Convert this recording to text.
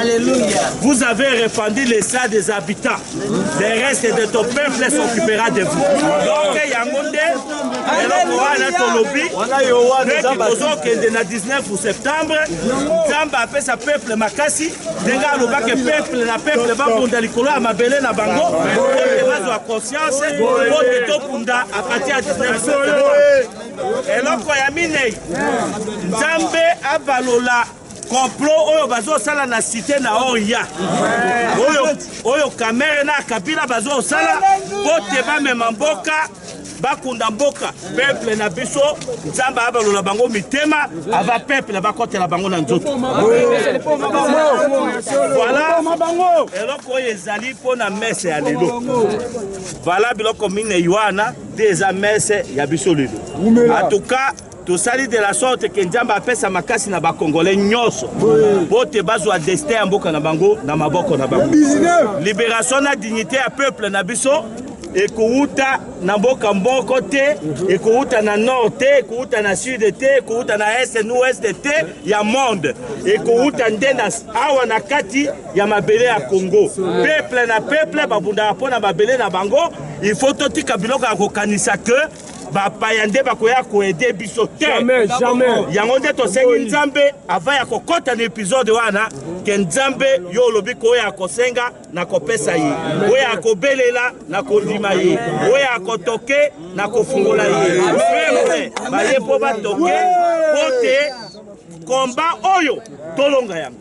Alléluia. Vous avez répandu les sang des habitants. Le reste de ton peuple s'occupera de vous. Donc yango nde eloko wana tolobi neti tozokende na 19 septembre, Nzambe apesa peuple makasi ndenge alobaki peuple na peuple babunda likolo ya mabele na bango po te bazwa conscience po te tobunda à partir ya 19 septembre. Eloko ya minei, Nzambe abalola complot oyo bazosala na cité na oya oyo, oyo Kamere na Kabila bazosala mpo te bamema mboka bakunda mboka peuple na biso. Nzambe abalola bango mitema ava peuple bakotela bango na nzoto. Voilà eloko oyo ezali mpo na messe ya lelo. Voilà biloko minei wana nde eza messe ya biso lelo. En tout cas tosali de la sorte ke Nzambe apesa makasi na bakongolais nyonso mpo te bazwa destin ya mboka na bango na maboko na bango. Libération na dignité ya peuple na biso ekowuta na mboka moko te, ekowuta na nord te, ekowuta na sud te, ekowuta na est ni ouest te ya monde, ekowuta nde na awa na kati ya mabele ya Congo. Peuple na peuple babundaka mpo na mabele na bango. Il faut totika biloko ya kokanisa ke bapaya nde bakoya koede biso te. Yango nde tosengi Nzambe avant ya kokɔta na episode wana ke Nzambe yo olobi koya kosenga na kopesa ye, oyo akobelela na kondima ye, oyo akotoke na kofungola ye. Peuple baye mpo batoke mpo te komba oyo tolonga yango.